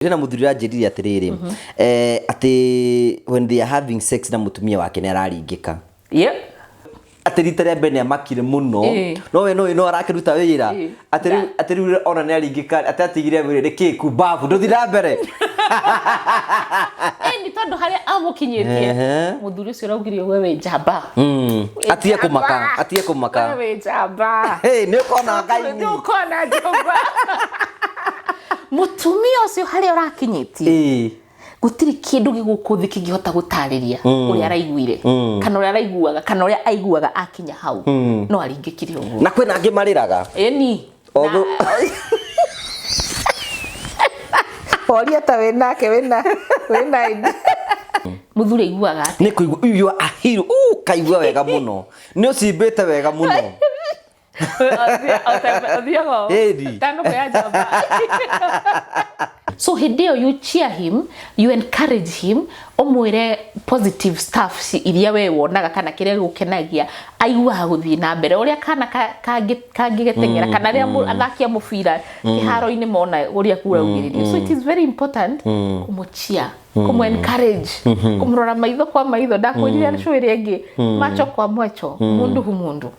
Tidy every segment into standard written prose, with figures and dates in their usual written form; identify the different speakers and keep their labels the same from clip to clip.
Speaker 1: Hena muthuri ũranjĩrire atĩrĩrĩ, atĩ when they are having sex na mũtumia wake nĩ araringĩka. Atĩ rita rĩa mbere nĩ amakire mũno. No we no arakĩruta wĩra. Atĩ rĩu ona nĩ aringĩka, atĩ atigire wĩra nĩ kĩ kumbabu ndũthi na mbere.
Speaker 2: Nĩ tondũ harĩa amũkinyĩtie, mũthuri ũcio ũraugire, "We wĩ njamba."
Speaker 1: Atige kũmaka, atige kũmaka.
Speaker 2: "We wĩ njamba."
Speaker 1: Hey, nĩ ũkona Ngai.
Speaker 2: Nĩ ũkona njamba. Mũtumia ũcio harĩa ũrakinyĩtie, gũtirĩ kĩndũ gĩgũkũ thĩ kĩngĩhota gũtarĩria ũrĩa araiguire kana ũrĩa araiguaga kana ũrĩa aiguaga akinya hau. No aringĩkire ũguo.
Speaker 1: Na kwĩna angĩ marĩraga.
Speaker 2: Ĩni.
Speaker 3: Oria ta wĩnake wĩna ID.
Speaker 2: Mũthuri aiguaga atĩa?
Speaker 1: Nĩ kũigua you are a hero. Kaigua wega mũno, nĩ ũcimbĩte wega mũno.
Speaker 2: Ũthiaga
Speaker 1: Ĩni.
Speaker 2: tano ya njamba. So hĩndĩ ĩyo you cheer him, you encourage him, ũmwĩre positive stuff iria we wonaga kana kĩrĩa gĩgũkenagia, aiguaga gũthiĩ na mbere ũrĩa kana kangĩgeteng'era kana rĩrĩa athaki a mũbira kĩharo-inĩ mona ũrĩa kuraugĩrĩrio. So it is very important kũmũcheer, kũmũ encourage, kũmũrora maitho kwa maitho. Ndakwĩrire show ĩrĩa ĩngĩ, macho kwa macho, mundu hu mundu.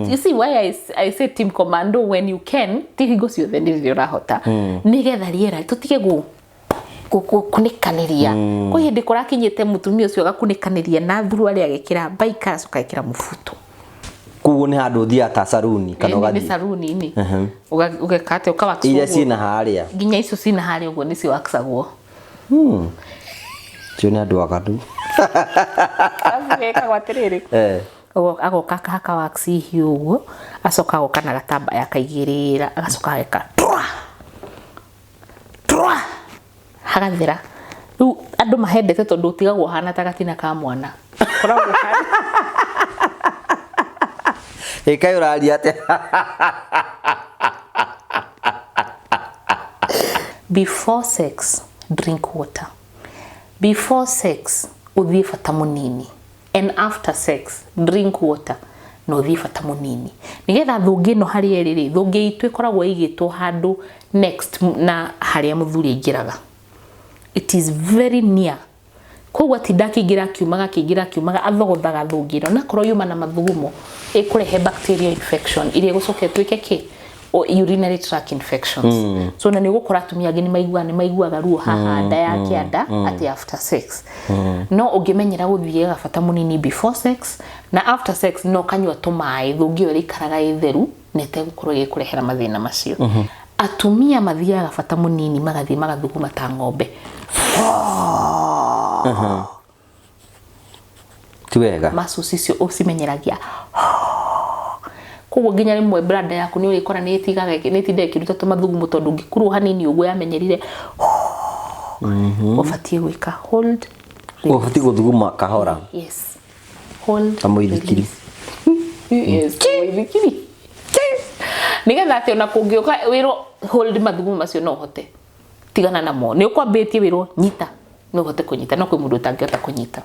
Speaker 2: You see why I say team commando when you can, ti hingo ciothe nĩ rĩrĩa ũrahota, nĩgetha rĩera tũtige kunĩkanĩria. Kwĩ hĩndĩ kũrakinyĩte mũtumia ũcio agakunĩkanĩria na thuruarĩ, agekĩra baika, acoka agekĩra mũbuto.
Speaker 1: Koguo nĩ handũ ũthiaga ta saruni kana
Speaker 2: Ĩni, nĩ
Speaker 1: ũgathiĩ
Speaker 2: saruni-inĩ. Ũgeka atĩa? Ũkawax
Speaker 1: iria
Speaker 2: ũguo.
Speaker 1: ciĩna harĩa.
Speaker 2: Nginya icio cina harĩa ũguo nĩcio waxagwo.
Speaker 1: Cio nĩ andũ aganu.
Speaker 2: Arabu gekagwo atĩrĩrĩ, agoka akahaka wax hiũ ũguo, acoka agoka na gatambaya akaigĩrĩra, agacoka ageka twa twa, hagathera. Rĩu andũ mahendete tondũ ũtigagwo ũhana ta gatina ka mwana. Ũkoragwo ũhana
Speaker 1: Ĩ kaĩ ũraria atĩa?
Speaker 2: Before sex, drink water. Before sex, ũthiĩ bata mũnini, and after sex, drink water na ũthiĩ bata mũnini, nĩgetha thũngĩ ĩno harĩa ĩrĩ rĩ, thũngĩ itũ ĩkoragwo ĩigĩtwo handũ next na harĩa mũthuri aingĩraga. It is very near. Koguo atinda akĩingĩra akiumaga, akĩingĩra akiumaga, athogothaga thũngĩ ĩno, nakorwo yuma na mathugumo, ĩkũrehe bacterial infection iria ĩgũcoka ĩtuĩke kĩ o urinary tract infections. So na nĩ ũgũkora atumia angĩ nĩ maiguaga ruo haha nda ya kĩanda atĩ after sex. No ũngĩmenyera gũthiaga bata mũnini before sex na after sex na ũkanyua tũmaĩ, thũngĩ ĩyo ĩrĩikaraga ĩ theru na ĩtegũkorwo ĩgĩkũrehera mathĩna macio. Atumia mathiaga bata mũnini magathiĩ magathuguma ta ng'ombe.
Speaker 1: Ti wega.
Speaker 2: Muscles icio ũcimenyeragia, koguo nginya rĩmwe bladder yaku nĩ ũrĩkora nĩ ĩtigaga, nĩ ĩtindaga ĩkĩruta tũmathugumo, tondũ ũngĩkurwo hanini ũguo yamenyerire. Ũbatiĩ gwĩka hold.
Speaker 1: Ũbatiĩ gũthuguma kahora.
Speaker 2: Yes, hold.
Speaker 1: Ta mũithikiri.
Speaker 2: Release. Yes, ta mũithikiri, nĩgetha atĩ ona kũngĩũka wĩrwo hold mathugumo macio, no ũhote tigana namo. Nĩ ũkwambĩtie wĩrwo nyita, no ũhote kũnyita, no kwĩ mũndũ ũtangĩhota kũnyita.